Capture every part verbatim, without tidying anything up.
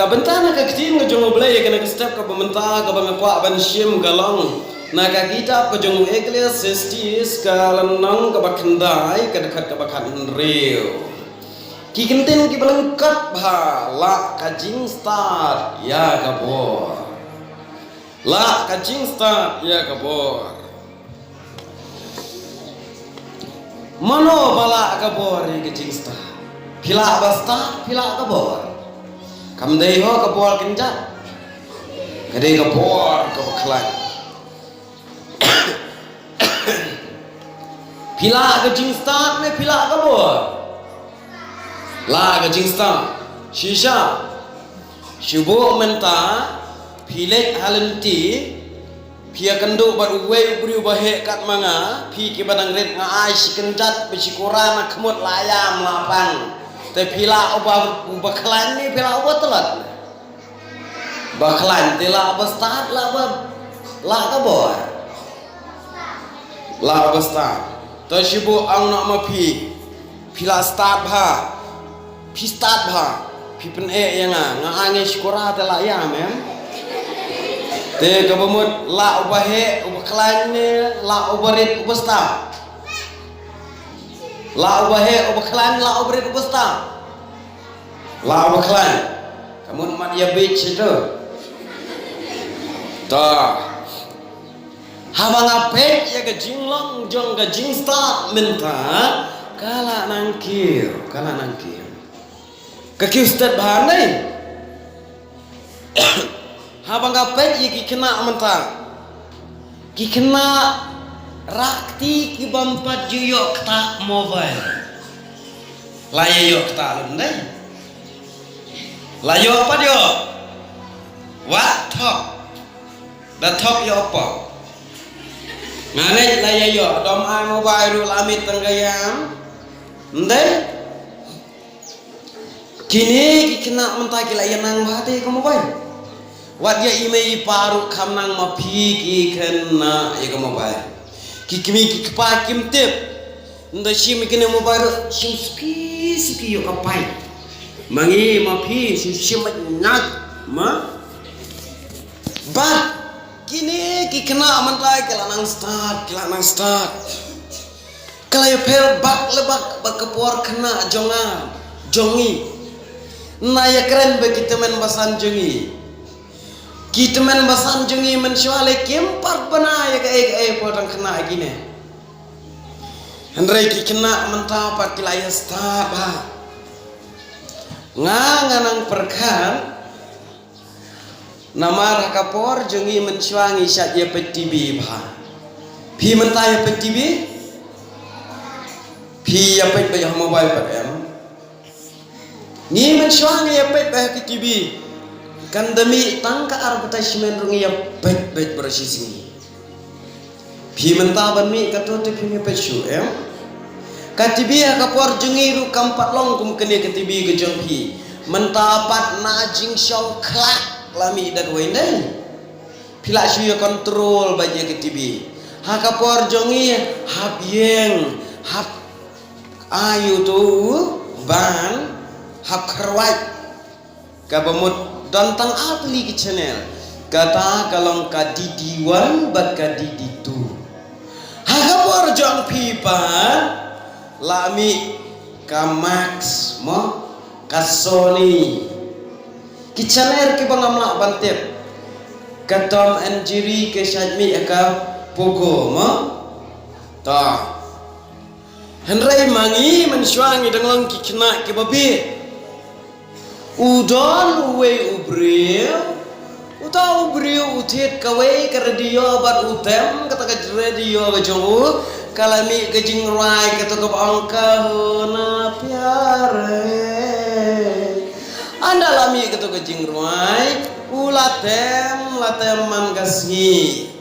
Ka bynta na ka ktien ka jong U Blei ïa kane ka step kaba mynta kaba nga kwah ban shim ka long na ka kitab ka jong u Ecclesiastes ka lynnong kaba khyndai ka dkhot kaba khathynriew. Ki kyntien kiba lyngkot bha: lah ka jingstad ïa ka bor. Lah ka jingstad ïa ka bor. Mano ba lah ka bor ïa ka jingstad? Phi lah ba stad, phi lah ka bor. Kam dei ho ka bor kynjat. Ka dei ka bor kaba khlaiñ. Phi lah ka jingstad ne phi lah ka bor? Lah ka jingstad. Shisha. Shu buh mynta phi leit ha lynti, phi ïakynduh bad uwei u briew uba heh kat ma nga, phi kiba dang rit, nga ai shi kynjat bad shi kura na khmut, la ïam la pang. Te phi lah uba, uba khlaiñ ne phi lah uba tlot? Ba khlaiñ. Te lah ba stad, lah ba, lah ka bor? Lah ba stad. To shu buh, ong noh ma phi. Phi lah stad bha. Phi stad bha. Phi pyneh ïa nga. Nga ai ngi shi kura te la ïam, em? Te kaba mut, lah uba heh uba khlaiñ ne lah uba rit uba stad? Lah uba heh uba khlaiñ, lah uba rit uba stad? Lah uba khlaiñ. Ka mut mat ïa bit shi tu. To. Haba nga peit ïa ka jinglong jong ka jingstad mynta, ka la nang kiew, ka la nang kiew. Ka kiew stet bha ne? Haba nga peit ïa ki khynnah mynta, ki khynnah rah kti ki bym pat ju ïoh ktah mobile. La ïa ïoh ktah lem dei. La ïoh pat ïoh. Wat thok. Da thok ïoh pok. Nga ngeit la ïa ïoh, dom ai mobile ruh la mih tang ka ïam. Ndei? Kine ki khynnah mynta ki la ïa nang bha te ka mobile. Wat ïa i mei i pa ruh kham nang, ma phi ki khynnah ïa ka mobile. Ki kmie ki kpa kim tip. Nda shim ïa kine mobile ruh shim suki suki ïoh ka pai. Ma ngi ma phi shim shim ma nyak ma. Bad kine ki khynnah mynta ki la nang stad, ki la nang stad. Ka la ïapher bak le bak bad ka por khynnah jong nga, jong ngi. Nga ïakren bad ki tymmen basan jong ngi. Ki tymmen basan jong ngi mynshuwa lei kim pat bna ïa kaei kaei, por tang khynnah kine. Hynrei ki khynnah mynta pat ki la ïa stad bha. Nga, nga nang pyrkhat. Namar ha ka por jong ngi mynshuwa ngi shait ïa peit TV bha. Phi mynta ïa peit TV? Phi ïa peit beit ha mobile pat em? Ngi mynshuwa ngi ïa peit beit ha ki TV. Kan da mih tang ka advertisement ruh ngi ïa peit beit baroh shi sngi. Phi mynta ban mih kato te phim ïa peit shuh em? Ka TV ha ka por jong ngi ruh kam pat long kum kane ka TV ka jong phi. Mynta pat na jingshong khlak la mih da kawei, ndei? Phi lah shu ïa control beit ïa ka TV. Ha ka por jong ngi hap ïeng, hap ai uto u ban, hap kharwait. Kaba mut don tang ar tylli ki channel. Kata ka long ka DD one bad ka DD two. Ha ka por jong phi pat la mih ka Max mo, ka Sony. Ki channel kiba ngam lah ban tip. Ka Tom and Jerry, ka shait mih ka Pogo mo. Ta. Hynrei ma ngi mynshuwa ngi dang long ki khynnah kiba bieit. U don uwei u briew, uta u briew u thied kawei ka radio bad u tem kata ka radio ka jong u, ka la mih ka jingrwai kato kaba ong ka Ho Na Pyar Hai. Ynda la mih kato ka jingrwai, u la tem, la tem man ka sngi.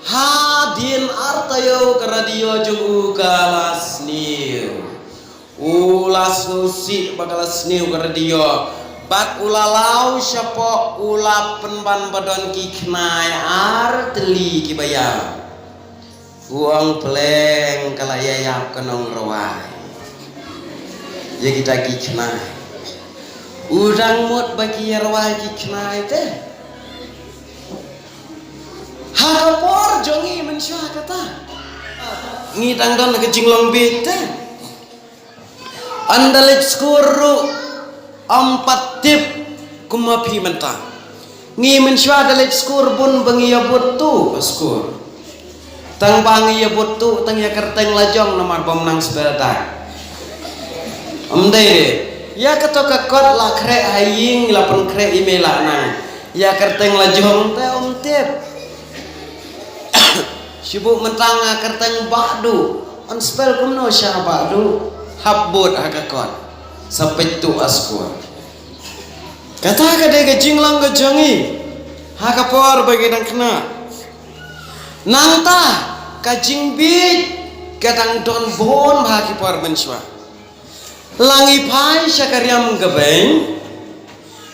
Hadien ar taïew ka radio jong u ka la sniew. U la sngewsih ba ka la sniew ka radio. Bad u la law shapoh, u la pynban ba don ki khnai ar tylli kiba ïap. U ong, pleng ka la ïa ïap ka nongrwai. Ïa kita ki khnai. U dang mut ba ki ïa rwai ki khnai te. Ha ka por jong ngi mynshuwa kata, ngi dang don ha ka jinglong bieit te. Ynda leit skul ruh ym pat tip kum ma phi mynta. Ngi mynshuwa da leit skul bun ba ngi ïa bud tuh ha skul. Tang ba ngi ïa bud tuh, tang ïa kyrteng la jong namar bym nang spell dak. Ym dei re. Ïa kato ka kot la khreh ha ïing, la pynkhreh i mei la nang. Ïa kyrteng la jong te ym tip. Shu buh mynta nga kyrteng Bahduh. Yn spell kumno sha Bahduh? Hap bud ha ka kot. Sa peit tuh ha skul. Kata ka dei ka jinglong ka jong ngi ha ka por ba ngi dang khynnah. Nangta ka jingbieit ka dang don bun ha ki por mynshuwa. La ngi phai sha ka riam ka beiñ,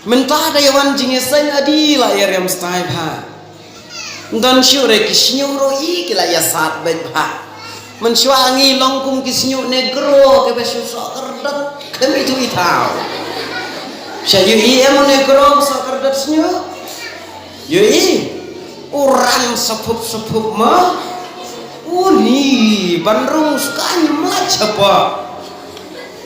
mynta da ïa wan jingïaseng, adi la ïa riam stai bha. Don shuh re, ki shñiuh ruh i ki la ïa sat beit bha. Mynshuwa ngi long kum ki shñiuh Negro kiba shu soh kyrdat khlem ithuh i thaw. Sha ïohi em u Negro ba soh kyrdat shñiuh? Ïohi. U rang saphup saphup ma. Uni ban rung skaiñ mlach haba.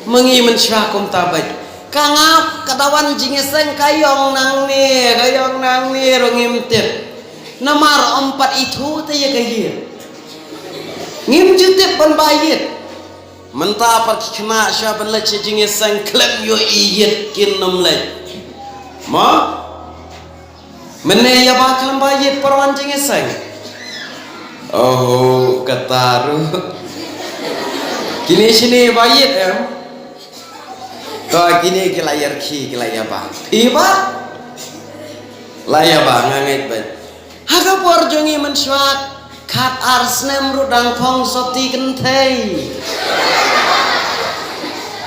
Ma ngi mynshuwa kumta beit. Ka ngap ka da wan jingïaseng, ka ïong nangne, ka ïong nangne ruh ngim tip. Namar ym pat ithuh te ïa ka ïit. Ngim ju tip ban ba ïit. Mynta pat ki khynnah shuwa ban leit sha jingïaseng khlem ïohi ïit kin ym leit. Mo? Mynne ïa ba khlem ba ïit por wan jingïaseng. Oh, kata ruh. Kine shane ba ïit em. To kine ki la ïa rkhie, ki la ïa ba. Phi ba? La ïa ba, nga ngeit beit. Ha ka por jong ngi mynshuwa khat ar snem ruh dang phong sopti kynthei.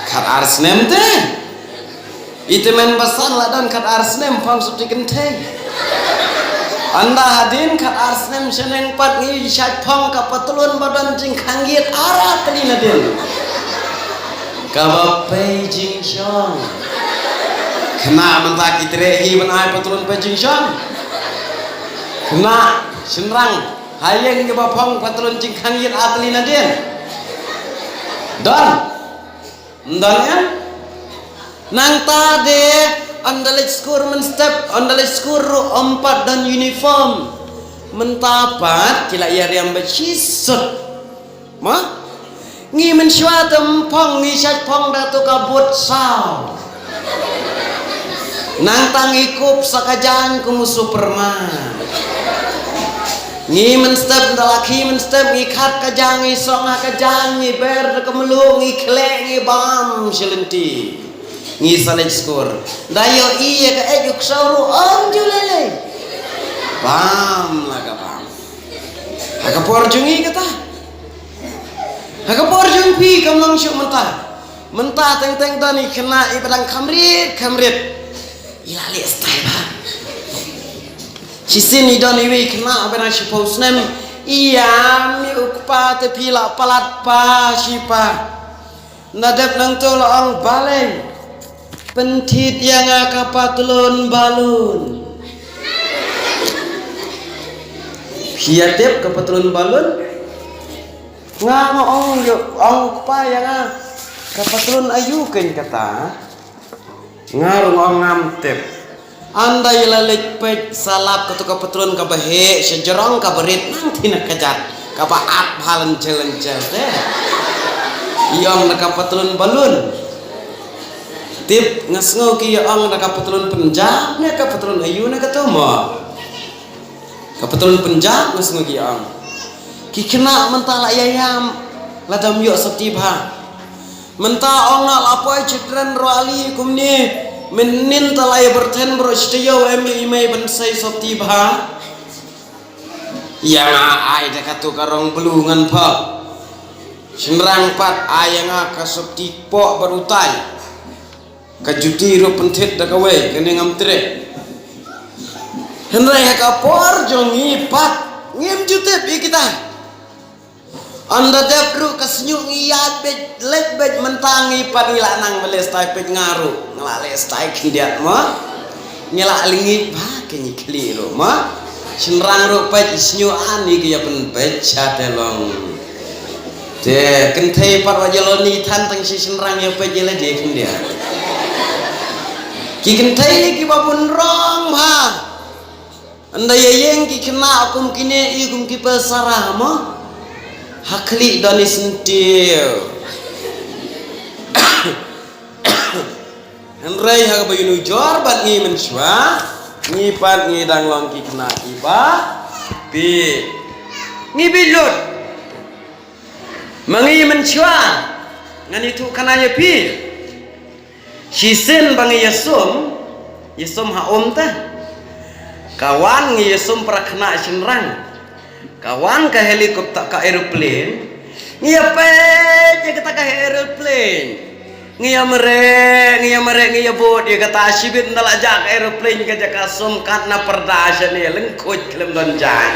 Khat ar snem te. I tymmen basan la don khat ar snem phong sopti kynthei. Ynda hadien khat ar snem shaneng pat ngi shait phong ka patlun ba don jingkhang ïit ar tylli nadien. Kaba pei jingshong. Khynnah mynta ki treh hi ban ai patlun pei jingshong. Khynnah shynrang ha ïing kiba phong patlun jingkhang ïit ar tylli nadien. Don. Don em? Nangta de ynda leit skul mynstep, ynda leit skul ruh ym pat don uniform. Mynta pat ki la ïa riam beit shisut. Ma? Ngi mynshuwa te ym phong, ngi shait phong da tu ka boot saw. Nangta ngi kup sa ka jaiñ kum u Superman. Ngi mynstep, ynda la khie mynstep ngi khat ka jaiñ, ngi song ha ka jaiñ, ngi ber da ka mluh, ngi khleh, ngi bam sha lynti. Ngi sa leit skul. Ynda ïohi ïa ka eit u ksaw ruh ym ju lei lei. Bam la ka bam. Ha ka por jong ngi kata. Ha ka por jong phi kam long shuh mynta. Mynta teng teng don i khynnah iba dang kham rit kham rit. I la leh style bha. Shisien i don iwei i khynnah ba dang shiphew snem. I ïam ïa u kpa te phi la palat pa shi pa. Ynda dep nangto la ong, balei? Pynthit ïa nga ka patlun balun. Phi ïa tip ka patlun balun? Nga nga ong ïa, ong u kpa ïa nga, ka patlun aïu keiñ kata? Nga ruh nga ong ngam tip. Ynda i la leit peit sa lap kato ka patlun kaba heh sha jrong kaba rit, nangta na kjat kaba at bha lynjel lynjel te. I ong da ka patlun balun. Tip, nga sngew ki ïa ong da ka patlun Punjab ne ka patlun aïu ne kato mo. Ka patlun Punjab nga sngew ki ong. Ki khynnah mynta la ïa ïam, la dang ym ïoh sopti bha. Mynta ong na la poi children rally kumne, mynnin ta la ïa byrthen baroh shi taïew, em ïa i mei ban sei sopti bha. Ïa nga ai da kato ka rong blue ngan pha. Shynrang pat ai ïa nga ka sopti kpoh bad utai. Ka juti ruh pynthit da kawei, kane ngam treh. Hynrei ha ka por jong ngi pat ngim ju tip ïa kita. Ynda dep ruh ka shñiuh ngi ïaid beit, leit beit, mynta ngi pat ngi la nang ba leh style peit, nga ruh nga la leh style khyndiat mo. Ngi la lyngngoh ba ka ngi khlieh ruh mo. Shynrang ruh peit shñiuh, ani ka ïa pynpeit sha te long. Te kynthei pat wat ïa loni than tang shi shynrang ïa peit ïa lade khyndiat. Ki kynthei kiba bun rong bha. Ynda ïa ïeng ki khynnah kum kine, i kum ki pyrsa mo. Ha khlieh don i syntiew. Hynrei ha kaba ïanujor bad ngi mynshuwa, ngi pat ngi dang long ki khynnah kiba phi. Ngi bit lut. Ma ngi mynshuwa ngan ïathuh khana ïa phi. Shisien ba ngi ïasum, ïasum ha um te. Ka wan ngi ïasum para khynnah shynrang. Ka wan ka helicopter, ka aeroplane. Ngi ïa peit ïa kata ka aeroplane. Ngi ïa mareh, ngi ïa mareh, ngi ïa bud ïa kata, shibit ynda la jah ka aeroplane ka jaka sum kat na pyrda shane, lyngkhuid khlem don jaiñ.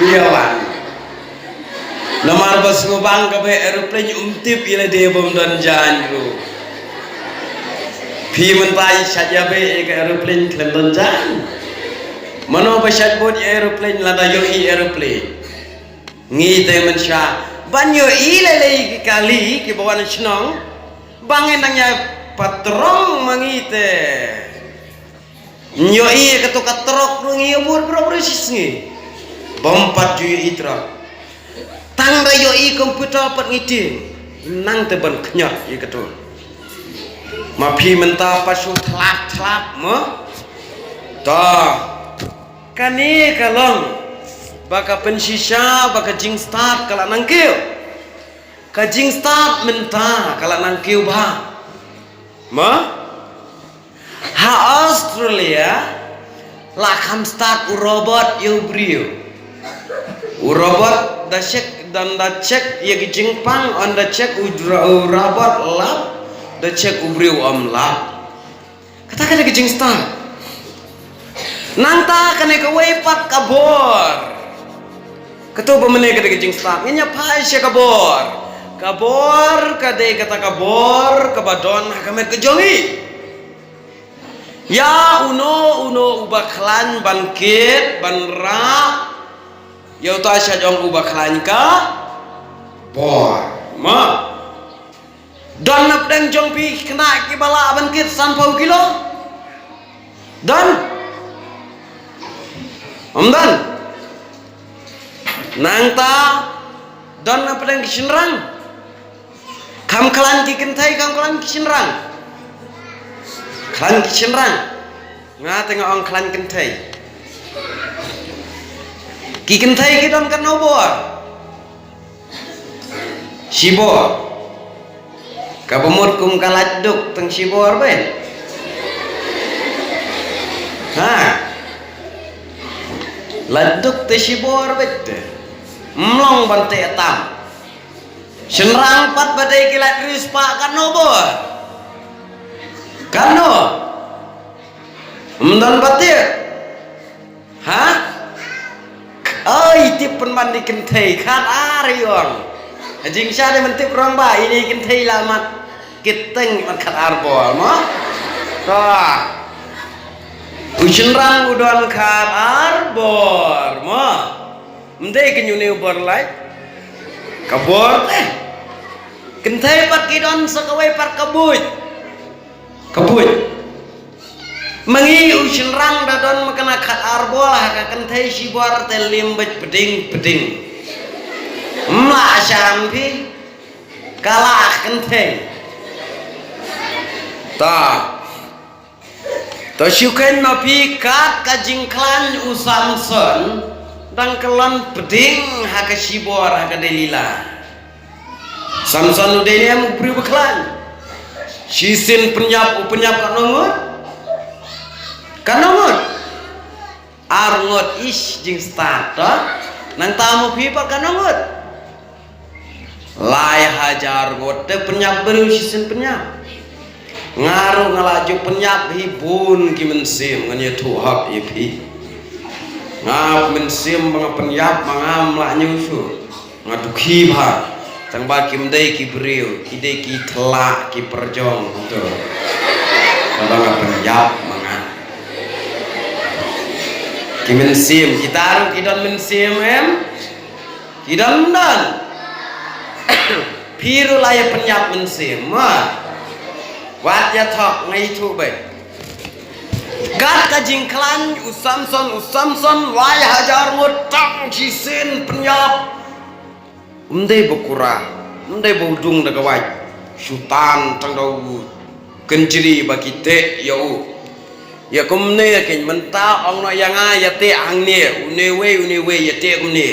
Ngi ïa wan. Namar ba sngewbang kaba aeroplane um tip ïa lade bym don jaiñ ruh. Phi mynta i shait ïa beh ïa ka aeroplane khlem don jaiñ. Mano ba shait bud ïa aeroplane lada ïohi aeroplane. Ngi te mynshuwa ban ïohi lei lei ki kali kiba wan shnong. Ba ngin dang ïa patrong ma ngi te. Ïohi kato ka trok ruh ngi ïa bud bro bro shi sngi. Bym pat ju ïohi trok. Tang da ïohi computer pat ngi tieng. Nang te ban khñiot ïa kato. Ma phi mynta pat shu thlap thlap mo. Ta. Kane ka long ba ka pynshisha ba ka jingstad ka la nang kiew. Ka jingstad mynta ka la nang kiew bha. Ma? Ha Australia la kham stad u robot ïa u briew. U robot da check, don da check ïa ki jingpang, ynda check u dra-, u robot lap, da check u briew um lap. Kata ka dei ka jingstad. Nangta kane kawei pat ka bor. Kato ba mynne ka dei ka jingstad. Ngin ïa phai sha ka bor. Ka bor ka dei kata ka bor kaba don ha ka met ka jong ngi. Ïa uno uno uba khlaiñ ban kit ban rah. Ïa uta sha jong uba khlaiñ ka bor. Ma. Don na pdeng jong phi khynnah kiba lah ban kit sanphew kilo? Don? Ym don? Nangta don na pdeng ki shynrang. Kham khlaiñ ki kynthei, kham khlaiñ ki shynrang. Khlaiñ ki shynrang. Nga te nga ong khlaiñ kynthei. Ki kynthei ki don katno bor? Shibor. Kaba mut kum ka lait duk tang shibor beit. Ha? Lait duk te shibor beit te. Mlong ban te tam. Shynrang pat ba dei ki lait riewspah katno bor? Katno? Ym don pat te. Ha? Oi, tip pynban di kynthei, khat ar i ong. Ha jingshisha de men tip rong ba, ini kynthei la mat kit teng mat khat ar bor mo. Ta. U shynrang u don khat ar bor mo. Ym dei kynñiuh ne u bor lai. Ka bor te. Kynthei pat ki don sa kawei pat ka buit. Ka buit. Ma ngi u shynrang da don ma kane khat ar bor ha ka kynthei shibor te lim beit pding pding. Mla shan phi. Ka la kynthei. Ta. To shu khein ma phi kat ka jingkhlaiñ u Samson dang kyllon pding ha ka shibor ha ka Delila. Samson u dei ne em u briew ba khlaiñ? Shisien pynïap u pynïap katno ngut? Katno ngut? Ar ngut. Ish, jingstad to. Nangta ma phi pat katno ngut? Lai hajar ngut te pynïap briew shisien pynïap. Nga ruh nga la ju pynïap hi bun ki mynsiem, ngan ïathuh hok ïa phi. Nga mynsiem ba nga pynïap ma nga ym lah ñiew shuh. Nga dukhi bha. Tang ba kim dei ki briew, ki dei ki thlak, ki pyrjong tu. Tang ba nga pynïap ma nga. Ki mynsiem, kita ruh ki don mynsiem em? Ki don don. Phi ruh la ïa pynïap mynsiem ma. Wat ïa thok, nga ïathuh beit. Kat ka jingkhlaiñ u Samson, u Samson lai hajar ngut tang shisien pynïap. Um dei ba kura, um dei ba u dung da ka wait. Shu tan tang da u kynjri ba ki teh ïa u. Ïa kumne ïa keiñ mynta ong noh ïa nga ïa teh hangne, une wei une wei ïa teh kumne.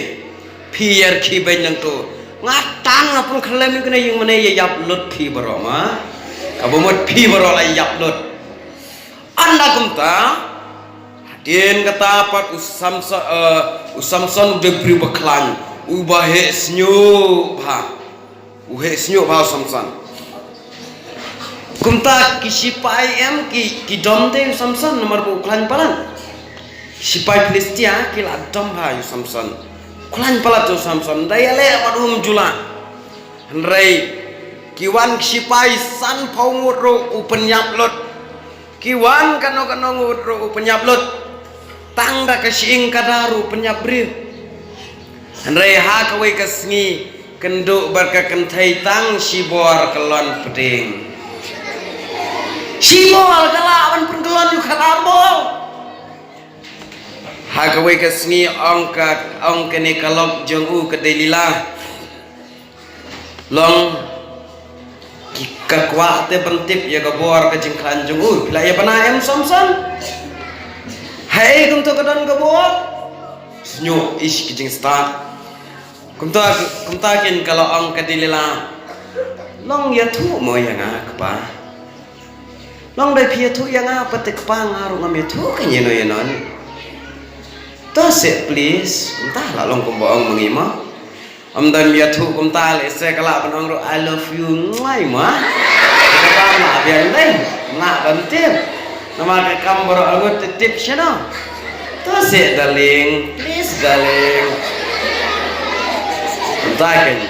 Phi ïa rkhie beiñ nangto. Nga tan nga pun khlem ïa kane ïing mane ïa ïap lut phi baroh ma. Kaba mut phi baroh la ïap lut. Ynda kumta, hadien kata pat u Samson, eh, u Samson u dei briew ba khlaiñ, uba heh shñiuh bha. U heh shñiuh bha u Samson. Kumta ki sipai em ki, ki dom te u Samson namar ba u khlaiñ palat. Sipai Philistia ki la dom bha u Samson. Khlaiñ palat u Samson, da ïaleh bad um ju lah. Hynrei ki wan ki sipai sanphew ngut ruh u pynïap lut. Ki wan kano kano ngut ruh u pynïap lut. Tang da ka shyieng kada ruh u pynïap briew. Hynrei ha kawei ka sngi kynduh bad ka kynthei tang shibor kyllon pdeng. Shibor ka lah ban pynkyllon ïa u khatar bor. Ha kawei ka sngi ong ka, ong kane ka lok jong u ka Delila. Long ki ka kwah te ban tip ïa ka bor ka jingkhlaiñ jong u. Phi la ïa bana em Samson? Haei kumto ka don ka bor? Shñiuh ish ki jingstad. Kumta, kumta kin ka la ong ka Delila. Long ïathuh mo ïa nga kpa. Long dei phi ïathuh ïa nga pat te kpa nga ruh ngam ïathuh kein ïano ïano. To seh please. Kumta la long kumba ong ma ngi mo. Ym dei ïathuh kumta lehse ka lah ban ong ruh I love you ngai ma. Kata ma biang dei. Nga ban tip. Namar ka kam baroh angut te tip shano. To seh darling, please darling. Kumta kein.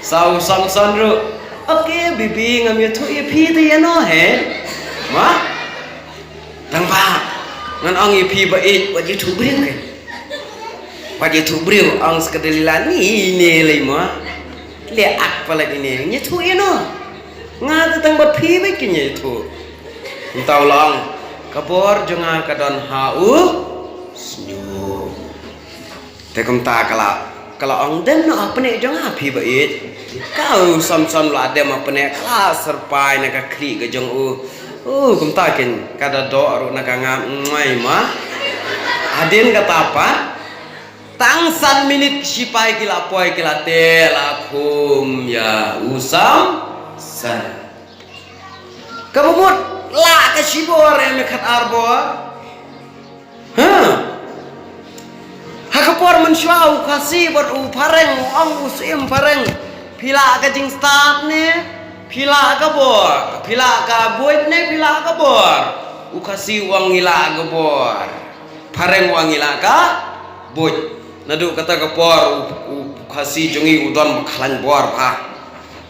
Sa u Samson ruh. Okay baby ngam ïathuh ïa phi te ïano he. Ma. Tang ba ngan ong ïa phi ba ïeit wat ïathuh briew kein. Wat ïathuh briew ong sa ka Delila ni ne lei ma. Leh ak palat ine ïathuh ïano. Nga te tang bad phi beit kein ïathuh. Mynta u la ong ka bor jong nga ka don ha u shñiuh. Te kumta ka la, ka la ong dem noh ha pneh jong nga phi ba ïeit. Ka u Samson la dem ha pneh ka la syrpai na ka khlieh ka jong u. U kumta kein ka da doh ruh na ka ngam ngai ma. Hadien kata pat tang san minit ki sipai ki la poi ki la teh la khum ïa u Samson. Kaba mut lah ka shibor em khatar bor. Ha. Ha ka por mynshuwa u Khasi bad u Phareng u ong u Syiem Phareng. Phi lah ka jingstad ne phi lah ka bor, phi lah ka buit ne phi lah ka bor. U Khasi u ong ngi lah ka bor. Phareng u ong ngi lah ka buit. Naduh kata ka por u, u Khasi jong ngi u don ba khlaiñ bor bha.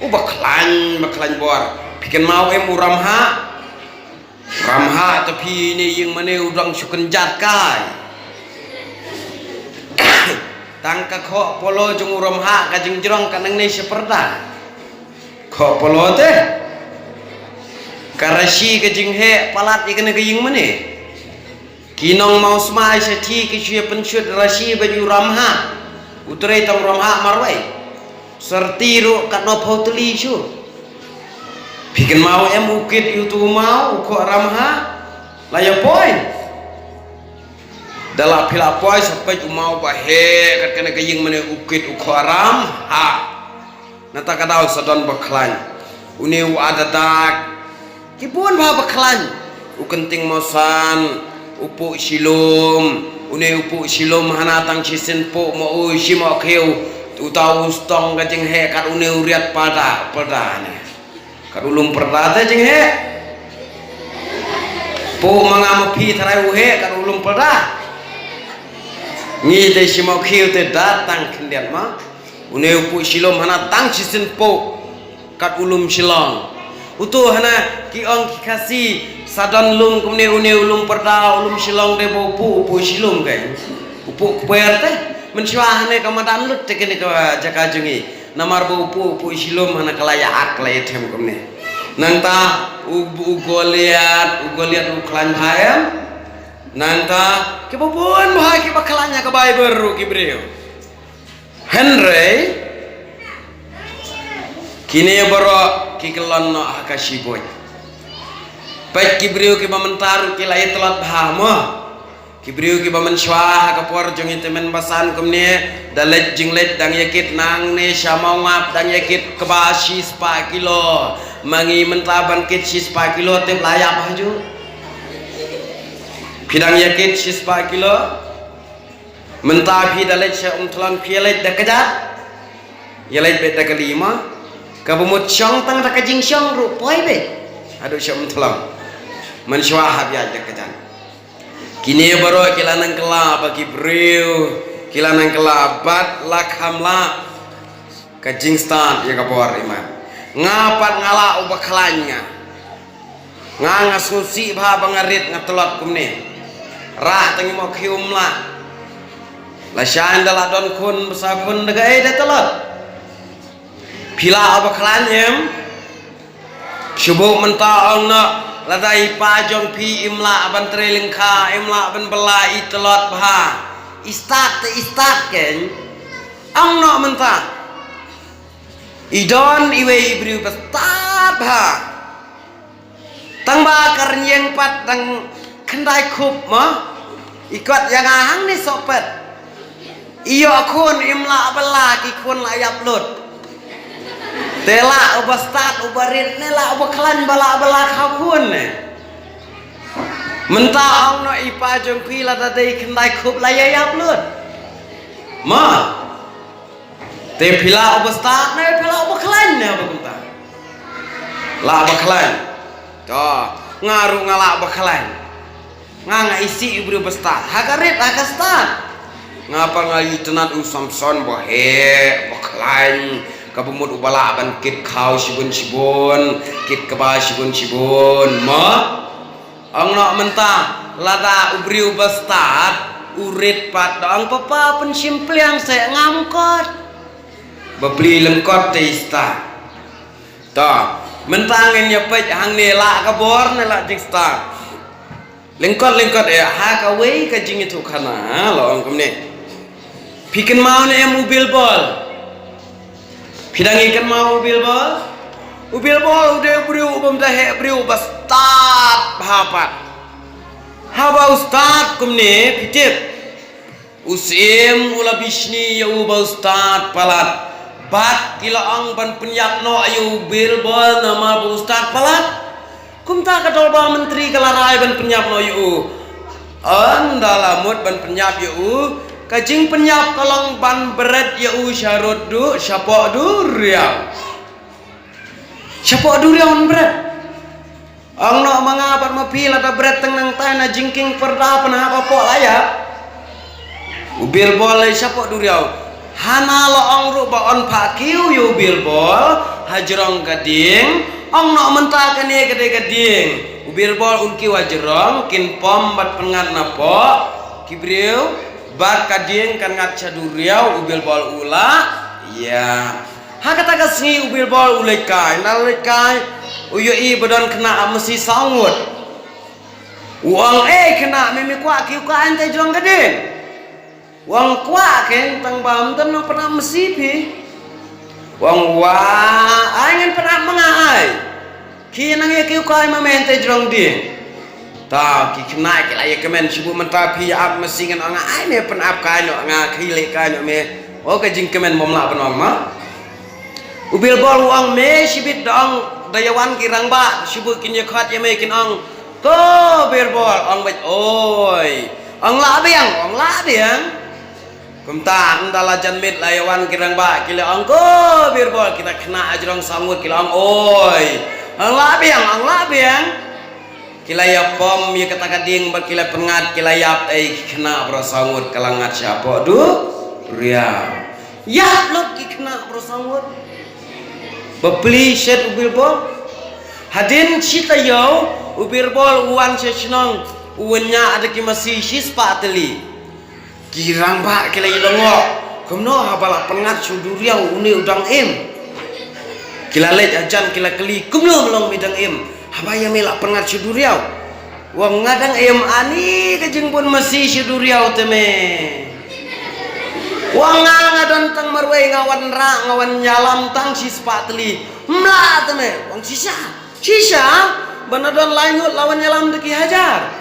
U ba khlaiñ, ba khlaiñ bor. Phi kynmaw em u Ramhah? Ramhah te phi ne ïing mane u dang shu kynjat kai. Tang ka khoh polo jong u Ramhah ka jingjrong ka nangne sha pyrda. Khoh polo te. Ka rashi ka jingheh palat ïa kane ka ïing mane. Ki nong Mawsmai sha thi ki shu ïa pynshut rashi bad u Ramhah. U trei tang Ramhah marwei. Syrti ruh katno phew tylli shu. Phi kynmaw em u kit ïa utu u maw u khoh Ramhah? La ïa poi. Da la phi la poi sa peit u maw ba heh kat kane ka ïing mane u kit u khoh Ramhah. Nata ka daw sa don ba khlaiñ. Une u Adadak. Ki bun bha ba khlaiñ. U Kynting Mawsan, u Puh Shilum, une u Puh Shilum hana tang shisien Puh ma u Shimokhiew, uta u stong ka jingheh kat une u Riat Pyrda, Pyrda ne. Kat u Lum Pyrda te jingheh. Puh ma nga ma phi tharai u heh kat u Lum Pyrda. Ngi te Shimokhiew te da tang khyndiat ma. Une u puh shilum hana tang shisien puh kat u lum Shillong. Uto hana ki ong ki Khasi, sa don lum kumne, une u lum Pyrda, u lum Shillong de ba u puh, u puh shilum kai. U puh kper te. Mynshuwa hane ka madan lut te kane ka jaka jong ngi. Namar ba u puh, u puh shilum hana ka la ïa ak, ka la ïa them kumne. Nangta u, u Goliath, u Goliath u khlaiñ bha em. Nangta kiba bun bha kiba khlaiñ ha ka Baibl ruh ki briew. Hynrei kine baroh ki kyllon noh ha ka shibuit. Peit ki briew kiba mynta ruh ki la ïatlot bha mo. Ki briew kiba mynshuwa ha ka por jong i tymmen basan kumne, da leit jingleit dang ïa kit nangne sha Mawngap dang ïa kit kba shispah kilo. Ma ngi mynta ban kit shispah kilo tip la ïap ha ju. Phi dang ïa kit shispah kilo. Mynta phi da leit sha Umthlong phi ïa leit da kjat. Ïa leit beit da kali ma. Kaba mut shong tang da ka jingshong ruh poi beit. Haduh sha Umthlong. Mynshuwa hap ïaid da kjat. Kine baroh ki la nang kylla ba ki briew ki la nang kylla bad la kham lah. Ka jingstad ïa ka bor iman. Nga pat nga lah uba khlaiñ nga. Nga nga sngewsih bha ba nga rit nga tlot kumne. Rah tang i mo khie um lah. Lashai da la don khun basa khun da kaei da tlot. Phi lah uba khlaiñ em. Shu buh mynta ong noh lada i pa jong phi im lah ban trei lyngkha, im lah ban bylla, i tlot bha. I stad te i stad kein. Ong noh mynta. I don iwei i briew ba stad bha. Tang ba ka rynïeng pat dang khyndai khup mo. I kot ïa nga hangne Sohpet. I ïoh khun im lah bylla, ki khun la ïap lut. Te lah uba stad uba rit ne lah uba khlaiñ ba lah bylla khaw khun ne. Mynta ong noh i pa jong phi lada dei khyndai khup la ïa ïap lut. Mo. Te phi lah uba stad ne phi lah uba khlaiñ ne ba kumta. Lah ba khlaiñ. To, nga ruh nga lah ba khlaiñ. Nga nga isih u briew ba stad. Ha ka rit ha ka stad. Nga pat nga itynnad u Samson ba heh, ba khlaiñ, kaba mut uba lah ban kit khaw shibun shibun, kit kba shibun shibun. Mo? Ong noh mynta, lada u briew ba stad u rit pat da ong papa pynshim pliang seh, ngam kot. Ba pli lyngkot te i stad. To, mynta ngin ïa peit hangne lah ka bor ne lah jingstad. Lyngkot lyngkot eh ha kawei ka jingïathuhkhana la ong kumne. Phi kynmaw ne em u Bilbol? Phi dang ïa kynmaw u Bilbol? U Bilbol u dei u briew u bym da heh briew ba stad bha pat. Haba u stad kumne phi tip. U Syiem u la bishni ïa u ba u stad palat. Bad ki la ong ban pynïap noh ïa u Bilbol namar ba u stad palat. Kumta ka dorbar myntri ka la rai ban pynïap noh ïa u. Ynda la mut ban pynïap ïa u, ka jingpynïap ka long ban bret ïa u sharud du, shapoh duriaw. Shapoh duriaw ban bret. Ong noh ma nga bad ma phi lada bret tang nangtai na jingkieng pyrda pynhap hapoh la ïap. U Bilbol lei shapoh duriaw. Hana la ong ruh ba yn phah kiew ïa u Bilbol hajrong ka dieng. Ong noh mynta kane ka dei ka dieng. U Bilbol un kiew hajrong, kin pom bad pynngat napoh ki briew. Bad ka dieng kan ngat sha duriaw, u Bilbol u la ïap. Ha kata ka sngi u Bilbol u leit kai, ynda leit kai u ïohi ba don khynnah ap masi saw ngut. U ong, eh khynnah, me me kwah kiew kai hangtei jrong ka dieng? U ong kwah keiñ, tang ba ym don nongpynap masi phi. U ong wah, ai ngan pynap ma nga ai. Ki nang ïa kiew kai ma me hangtei jrong dieng. Ta ki khynnah ki la ïa kmen, shu buh mynta phi ïa ap masi ngan ong ai me pynap kai noh nga, khie leh kai noh me. O ka jingkmen bym lah ban ong ma. U Bilbol u ong me shibit da ong da ïa wan ki rangbah, shu buh kin ïa khot ïa me kin ong ko Bilbol, ong beit oi. Ong lah biang, ong lah biang. Kumta ynda la jan miet la ïa wan ki rangbah ki la ong ko Bilbol, kita khynnah hajrong saw ngut ki la ong oi. Ong lah biang, ong lah biang. Ki la ïa pom ïa kata ka dieng bad ki la pynngat, ki la ïap, ei ki khynnah baroh saw ngut ka la ngat shapoh duriaw. Ïa lut ki khynnah baroh sawdong. Ba plie shet u Birbol. Hadien shi taïew u Birbol u wan sha shnong, u wan ñiah da ki masi shi spah tylli. Ki rangbah ki la ïalongoh, kumno haba la pynngat sha u duriaw une u dang im. Ki la leit hajan ki la kylli, kumno ma long me dang im haba ïa me la pynngat sha u duriaw. U ong nga dang im ani ka jingbun masi sha u duriaw te me. U ong nga, nga don tang marwei, nga wanrah, nga wan ïalam tang shi spah tylli. Mlah te me. U ong shisha. Shisha, ba na don lai ngut la wan ïalam da ki hajar.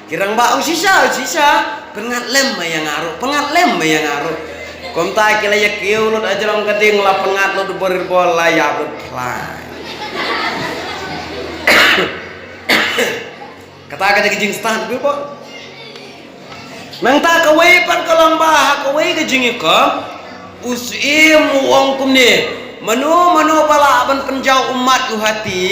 Ki rangbah u ong shisha, shisha. Pynngat lem ma ïa nga ruh, pynngat lem ma ïa nga ruh. Kumta ki la ïa kiew lut hajrong ka ding, la pynngat lut u Birbol, la ïap lut phlai. Kata ka dei ka jingstad u Birbol. Nangta kawei pat ka long ba ha kawei ka jingïakhun, u Syiem u ong kumne, mano mano ba lah ban pynjaw ummat u hati,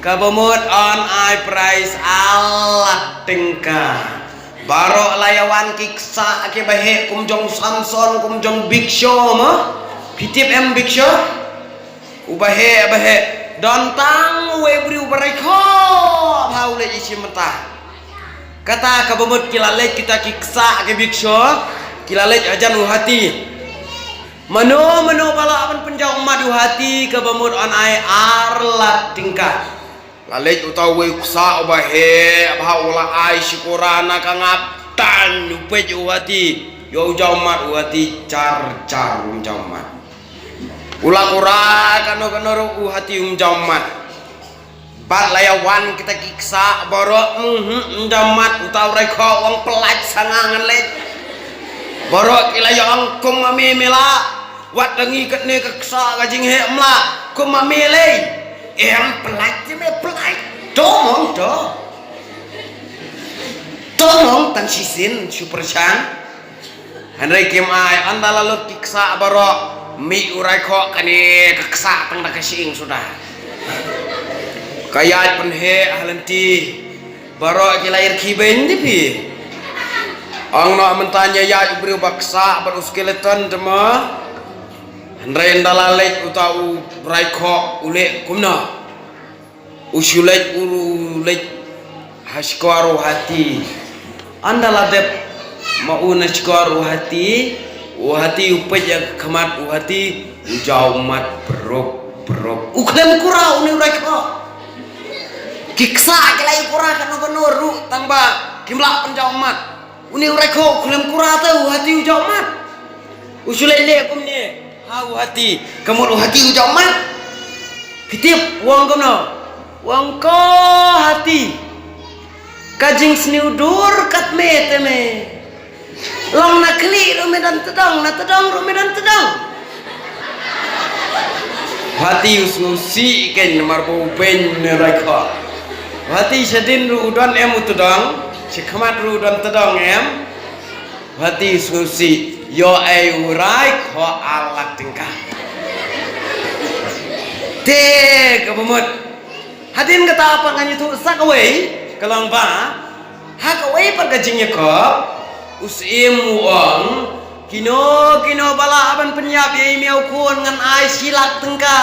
kaba mut yn ai prize ar lak tyngka. Baroh la ïa wan ki ksah kiba heh kum jong Samson, kum jong Big Show mo. Phi tip em Big Show? Uba heh, uba heh. Don tang uwei u briew uba raikhoh bha u leit i shim mynta. Kata kaba mut ki la leit kita ki ksah ki Big Show, ki la leit hajan u hati. Mano mano ba lah ban pynjaw ummat u hati kaba mut yn ai ar lak tyngka. La leit uta uwei u ksah uba heh bha u la ai shikora na ka ngap, tan u peit u hati. Ïoh u jaw ummat u hati, jar jar um jaw ummat. U la kura kano kano ruh u hati um jaw ummat. Bad la ïa wan kita ki ksah baroh, mhm, um jaw ummat. Uta u raikhoh u ong pyllait sa nga ngan leit. Baroh ki la ïa ong kumno me me lah. Wat da ngi katne ka ksah ka jingheh mlah. Kumno me lei. Em pyllait te me pyllait. To mong to. To mong tang shisien shu pyrshang. Hynrei kim ai, ynda la lut ki ksah baroh, mih u raikhoh kane ka ksah tang da ka shyieng suda. Ka ïaid pynheh ha lynti, baroh ki la ïarkhie beiñ te phi. Ong noh mynta ñia ïaid u briew ba ksah bad u skeleton te mo. Hynrei ynda la leit uta u raikhoh u leh kumno. U shu leit u leit ha shkor u hati. Ynda la dep ma u na shkor u hati, u hati u peit ïa ka khmat u hati, u jaw ummat pyruk pyruk. U khlem kura une u raikhoh. Ki ksah ki la ïa kura kano kano ruh tang ba kim lah pynjaw ummat. Une u raikhoh u khlem kura te u hati u jaw ummat. U shu leh leh kumne ha u hati. Ka mut u hati u jaw ummat. Phi tip u ong kumno? U ong ko hati. Ka jingsniew dur kat me te me. Long na khlieh ruh me don tdong, na tdong ruh me don tdong. U hati u sngewsih keiñ namar ba u beiñ ne u raikhoh. U hati shadien ruh u don em u tdong, shakhmat ruh u don tdong em. U hati u sngewsih, ïoh ei u raikhoh ar lak tyngka. Te kaba mut. Hadien kata pat ngan ïathuh sa kawei, ka long ba ha kawei pat ka jingïakhun, u Syiem u ong, kino kino ba lah ban pynïap ïa i miaw khun ngan ai shi lak tyngka.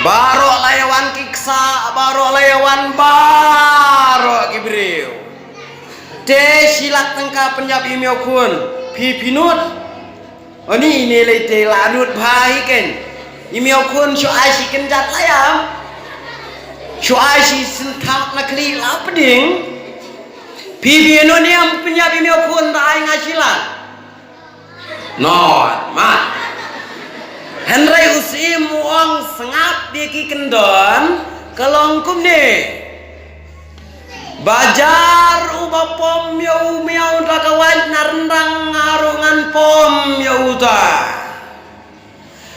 Baroh la ïa wan ki ksah, baroh la ïa wan baroh ki briew. Te shi lak tyngka pynïap ïa i miaw khun, phi phi nud. Oni ine lei te la nud bha hi keiñ. I miaw khun shu ai shi kynjat la ïam. Shu ai shi synthap na khlieh la pdeng. Phi phi nud ïam pynïap i miaw khun da ai nga shi lak. Not ma. Hynrei u Syiem u ong sngap ïa ki kyndon ka long kumne. Ba jar uba pom ïa u miaw da ka wait na ryndang nga ruh ngan pom ïa uta.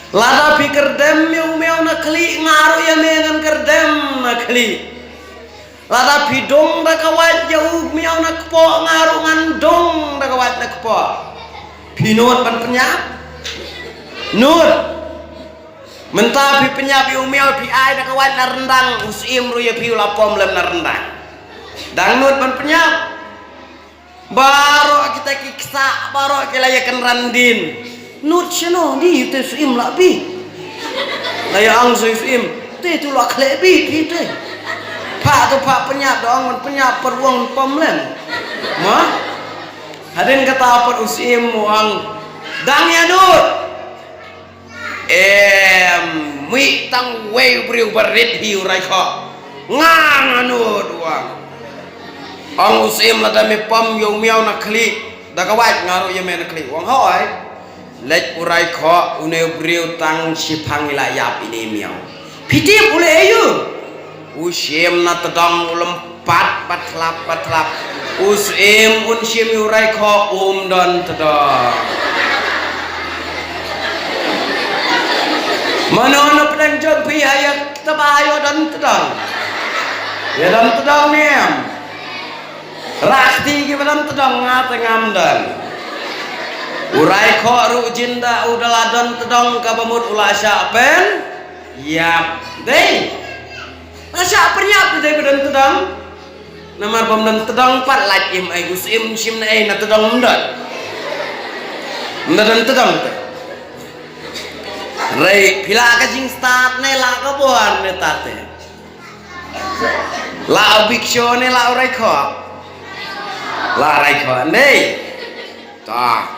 Lada phi kyrdem ïa u miaw na khlieh nga ruh ïa me ngan kyrdem na khlieh. Lada phi dung da ka wait ïa u miaw na kpoh nga ruh ngan dung da ka wait na kpoh. Phi nud ban pynïap? Nud. Mynta phi pynïap ïa u miaw phi ai da ka wait na ryndang, u Syiem ruh ïa phi u la pom lem na ryndang. Dang nud ban pynïap? Baroh kita ki ksa, baroh ki la ïa kynran din. Nud shano ni te Syiem la bi. La ïa ang Syiem. Te tu la khleh bi phi te. Pha tu pha pynïap da ong pynïap per wong pom len. Ma. Hadien kata pat u Syiem u ong. Dang ïa nud. Em, mih tang wei u briew ba rit hi u Raikhoh. Nga nga nud u ong. Ong u Syiem lada me pom ïa u miaw na khlieh. Da ka wait nga ruh ïa me na khlieh. U ong hooid. Leit u Raikhoh une u briew tang shiphang i la ïap ine i miaw. Phi tip u leh aïu? U shim na tdong u lympat ba thlap ba thlap. U Syiem un shim ïa u Raikhoh um don tdong. Mano na pdeng jong phi ha ïa kata ba ïoh don tdong. Ïa don tdong ne em. Rah kti kiba don tdong nga te ngam don. U Raikhoh ruh jin da u da la don tdong kaba mut u la shah pynïap. Dei. La shah pynïap dei ba don tdong. Namar bym don tdong pat lait im ai u Syiem shim na ei na tdong ym don. Ym da don tdong te. Rei phi la ka jingstad ne la ka bor ne ta te. La u Big Show ne la u Raikhoh? La Raikhoh, ndei. Ta.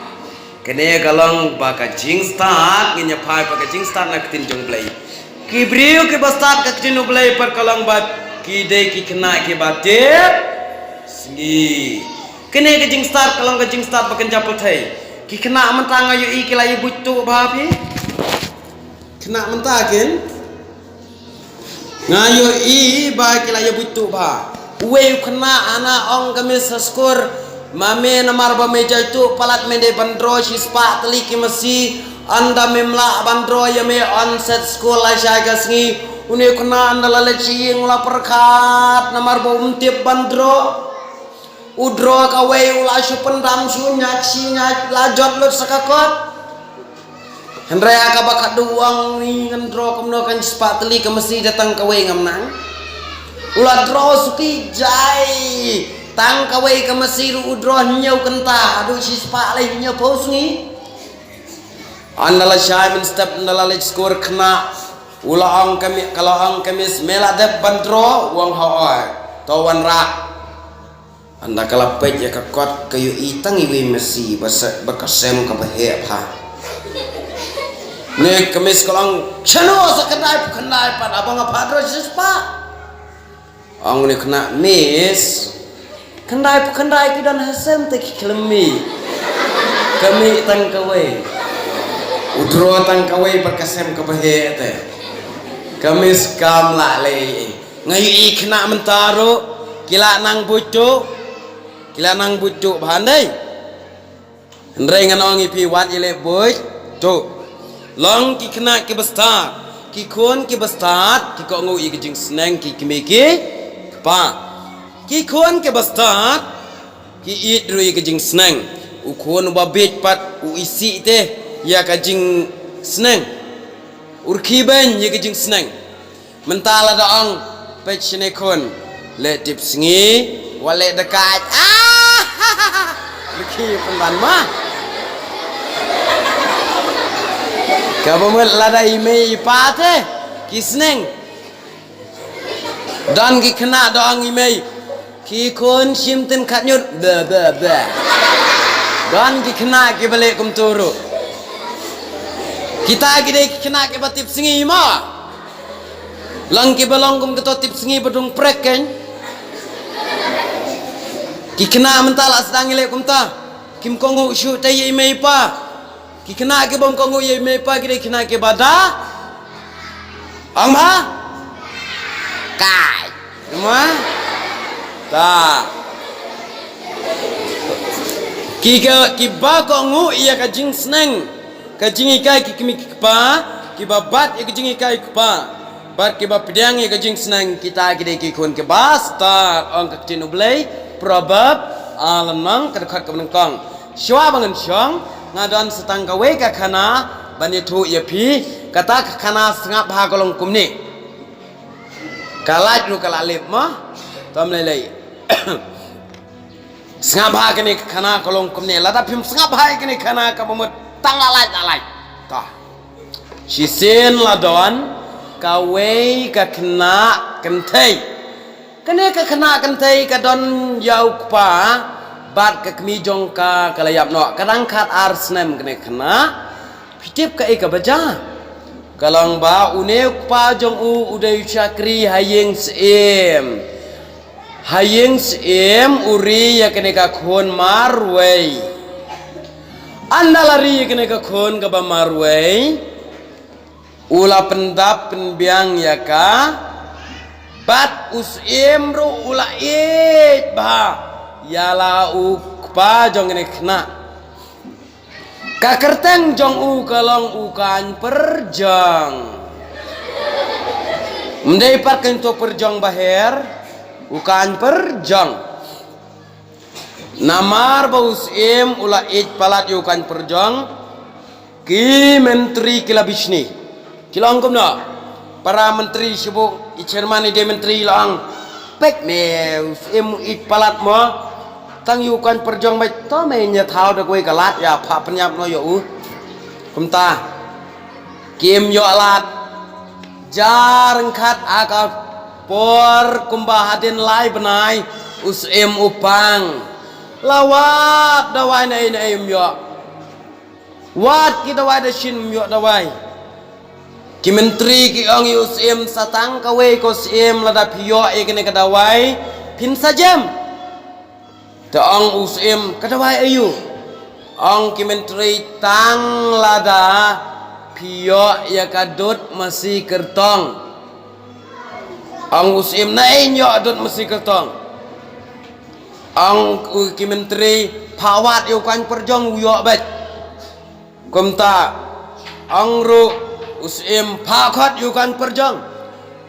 Kane ka long ba ka jingstad, ngin ïa phai ba ka jingstad na ka ktien jong U Blei. Ki briew kiba stad ka ktien U Blei pat ka long ba ki dei ki khynnah kiba tip sngi. Kane ka jingstad ka long ka jingstad ba kynja pyrthei. Ki khynnah mynta nga ïohi ki la ïa buit tuh bha phi. Khynnah mynta kin. Nga ïohi ba ki la ïa buit tuh bha. Uwei u khynnah hana ong ka miss ha skur. Ma me namar ba me jai tuh palat me dei ban draw shispah tylli ki masi. Ynda mem lah ban draw ïa me ong set skur lashai ka sngi. Une u khynnah ynda la leit sha ïing u la pyrkhat namar ba um tip ban draw. U draw kawei u la shu pyndam shu ñiat shi ñiat la jot lut sa ka kot. Hynrei ha kaba khadduh u ong ni ngan draw kumno kan shispah tylli ka masi da tang kawei ngam nang. U la draw suki jai tang kawei ka masi ruh u draw hynñiew kynta haduh shispah lei hynñiewphew sngi. Ynda la shai mynstep ynda la leit skur khynnah u la ong ka miss, ka la ong ka miss me la dep ban draw? U ong hooid. To wanrah. Ynda ka la peit ïa ka kot ka ïohi tang iwei masi ba se, ba ka sem kaba heh bha. Ne ka miss ka la ong shano sa khyndai phew khyndai pat haba nga phah draw shispah. Ong une u khynnah miss. Khyndai phew khyndai ki don ha sem te ki khlem mih. Ka mih tang kawei. U draw tang kawei bad ka sem kaba heh te. Ka miss kam lah lei. Nga ïohi khynnah mynta ruh ki la nang buit tuh. Ki la nang buit tuh bha ndei. Hynrei ngan ong ïa phi wat ïaleh buit tuh. Long ki khynnah kiba stad, ki khun kiba stad ki kohnguh ïa ka jingsneng ki kmie ki kpa. Ki khun kiba stad ki ïeit ruh ïa ka jingsneng. U khun uba bieit pat u isih te ïa ka jingsneng. U rkhie beiñ ïa ka jingsneng. Mynta lada ong peit shane khun. Leh tip sngi wat leh dakaid. Ah! Rkhie pynban ma. Kaba mut lada i mei i pa te ki sneng. Don ki khynnah da ong i mei ki khun shim tynkhadñiut. Blah blah blah. Don ki khynnah kiba leh kumtu ruh. Kita ki dei ki khynnah kiba tip sngi ma. Long kiba long kum kato tip sngi ba dung prek kein. Ki khynnah mynta la sdang ïaleh kumta. Kim kohnguh shuh te ïa i mei i pa. Ki khynnah kibym kohnguh ïa i mei i pa ki dei khynnah kiba da. Ong bha. Kai. Ma. Ta. Ki ka, kiba kohnguh ïa ka jingsneng. Ka jinghikai ki kmie ki kpa, kiba bat ïa ka jinghikai u kpa. Bad kiba pdiang ïa ka jingsneng kita ki dei ki khun kiba stad ong ka ktien U Blei, Proverb, ah, lynnong ka dkhot kaba nyngkong. Shuwa ba ngan shong, nga don sa tang kawei ka khana, ban ïathuh ïa phi, kata ka khana sngap ha ka long kumne. Ka lait ruh ka la lip mo, tom lei lei. Sngap ha kane ka khana ka long kumne, lada phim sngap ha kane ka khana kaba mut tang la lait la lait. Ta. Shisien la don kawei ka khynnah kynthei. Kane ka khynnah kynthei ka don ïa u kpa bad ka kmie jong ka ka la ïap noh. Ka dang khat ar snem kane ka khynnah. Phi tip kaei kaba jia? Ka long ba une u kpa jong u u dei u shakri ha ïing syiem. Ha ïing syiem u ri ïa kane ka khun marwei. Ynda la ri ïa kane ka khun kaba marwei, u la pyndap pynbiang ïa ka. Bad u syiem ruh u la ïeit bha ïa la u kpa jong kane ka khynnah. Ka kyrteng jong u ka long u Kan Pyrjong. Ym dei pat Kan Pyrjong baher, u Kan Pyrjong. Namar ba u syiem u la ïeit palat ïa u Kan Pyrjong, ki myntri ki la bishni. Ki la ong kumno? Para myntri shibun, i chairman i dei myntri, la ong, peit me, u syiem u ïeit palat mo. Tang ïa u Kan Pyrjong beit, to me, ïa thaw da kawei ka lad ïa pha pynïap noh ïa u. Kumta kim ïoh lad. Jar ryngkat ha ka por kumba hadien lai bnai u syiem u pang. La wad dawai naei naei ym ïoh. Wad ki dawai da shin ym ïoh dawai. Ki myntri ki ong ïa u syiem, sa tang kawei ko syiem, lada phi ïoh ïa kane ka dawai phin sa jem. Te ong u syiem, ka dawai aïu? Ong ki myntri, tang lada phi ïoh ïa ka dud masi kyrtong. Ong u syiem, naei yn ïoh dud masi kyrtong? Ong u, ki myntri, pha wad ïa u Kan Pyrjong u ïoh beit. Kumta ong ruh u syiem, pha khot ïa u Kan Pyrjong.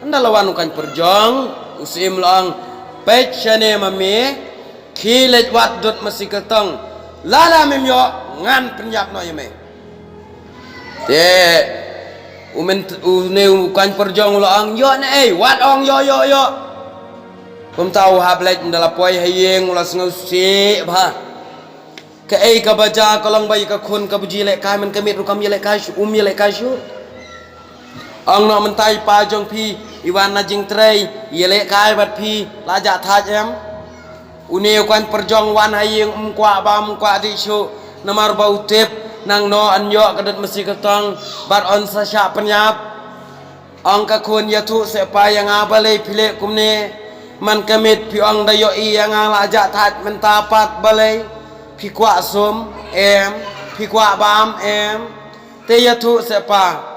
Ynda la wan u Kan Pyrjong, u syiem la ong, peit shane ma me, khie leit wad dud masi kyrtong. Lada mem ïoh ngan pynïap noh ïa me. Te u mynt-, une u Kan Pyrjong u la ong, ïoh naei, wat ong ïoh ïoh ïoh. Kumta u hap leit, ynda la poi ha ïing u la sngewsih bha. Kaei kaba jia ka long ba ïa ka khun kaba ju ïalehkai man ka miet ruh kam ïalehkai shuh, um ïalehkai shuh. Ong noh mynta i pa jong phi i wan na jingtrei, ïalehkai bad phi, la jah thait em? Une u Kan Pyrjong wan ha ïing um kwah bam um kwah dih shuh, namar ba u tip nangno yn ïoh ka dud masi kyrtong bad yn sa shah pynïap. Ong ka khun, ïathuh seh pa ïa nga balei phi leh kumne. Man ka miet phi ong da ïohi ïa nga, la jah thait mynta pat balei. Phi kwah sum em? Phi kwah bam em? Te ïathuh seh pa.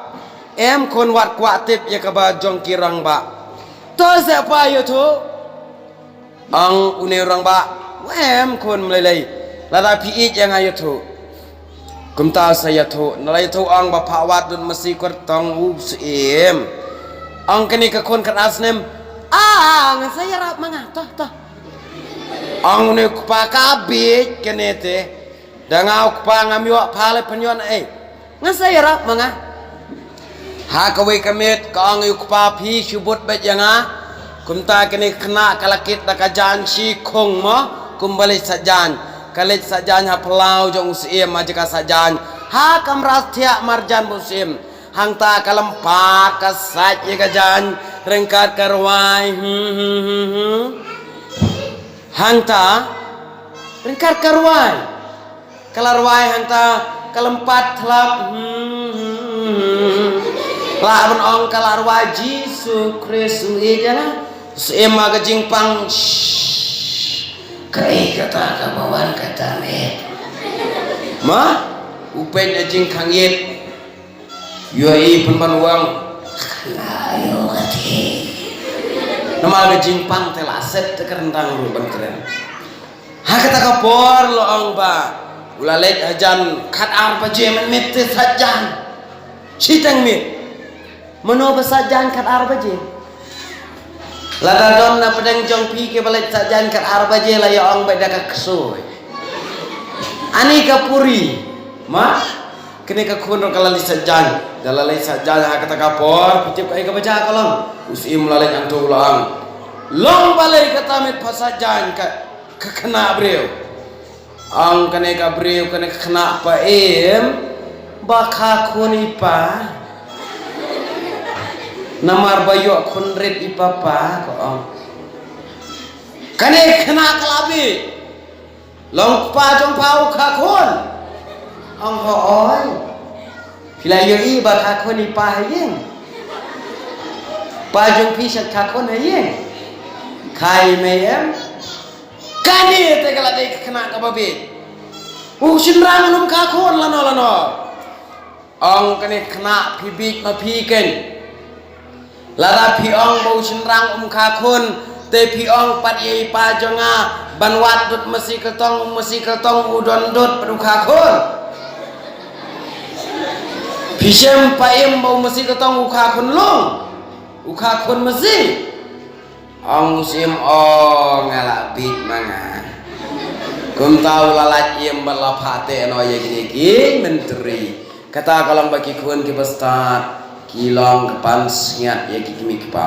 Em khun, wat kwah tip ïa kaba jong ki rangbah. To seh pa ïathuh. Ong une u rangbah, em khun, ym lei lei. Lada phi ïeit ïa nga ïathuh. Kumta sa ïathuh, ynda la ïathuh ong ba pha wad dud masi kyrtong u syiem. Ong kane ka khun khatar snem, ah, ngan sa ïarap ma nga, to, to. Ong une u kpa, ka bieit kane te. Da nga u kpa ngam ïoh, pha leh pynïoh naei. Ngan sa ïarap ma nga. Ha kawei ka miet ka ong ïa u kpa, phi shu bud beit ïa nga. Kumta kane ka khynnah ka la kit da ka jaiñ shi khung mo, kumba leit sait jaiñ. Ka leit sait jaiñ ha phyllaw jong u syiem, ha jaka sait jaiñ, ha kamra thiah marjan bad u syiem. Hangta ka lympat ka sait ïa ka jaiñ ryngkat ka rwai. Hmm, hmm, hmm, hmm. Hangta ryngkat ka rwai. Ka la rwai hangta, ka lympat thlap. Hmm, hmm, hmm. Lah ban ong ka la rwai Jisu Khrist u ïeit ïa nga. Syiem ha ka jingpang. Shh. Kaei kata kaba wan kata, mate? Ma, u peit ha jingkhang ïeit. Ïohi pynban u ong, kane ïoh kati. Namar ka jingpang te la set te ka ryndang ruh ban kren. Ha kata ka por la ong ba u la leit hajan khatar baje mynmiet te sait jaiñ. Shiteng miet. Mano ba sait jaiñ khatar baje? Lada don na pdeng jong phi kiba leit sait jaiñ khatar baje, la ïa ong beit da ka ksuid. Ani ka puri. Ma, kane ka khun ruh ka la leit sait jaiñ. Da la leit sait jaiñ ha kata ka por, phi tip kaei kaba jia ka long? U syiem u la leit hangto u la ong, long balei kata miet pha sait jaiñ ka, ka khynnah briew? Ong kane ka briew, kane ka khynnah pa im, ba kha khun i pa. Namar ba ïoh khun rit i papa, ka ong. Kane ka khynnah ka la bieit. Long pa jong pha u kha khun? Ong hooid. Phi la ïohi ba kha khun i pa ha ïing? Pa jong phi sha kha khun ha ïing? Kha i mei em? Kane te ka la dei ka khynnah kaba bieit. U shynrang um kha khun lano lano. Ong kane ka khynnah, phi bieit ma phi keiñ. Lada phi ong ba u shynrang um kha khun, te phi ong pat ïa i pa jong nga ban wad dud masi kyrtong, masi kyrtong u don dud pat u kha khun. Phi shem pa im ba u masi kyrtong u kha khun lung, u kha khun masi. Ong u syiem, o nga la bieit ma nga. Kumta u la lait im bad la phah teh noh ïa kine ki myntri. Kata ka long ba ki khun kiba stad ki long ka pansngiat ïa ki kmie ki kpa.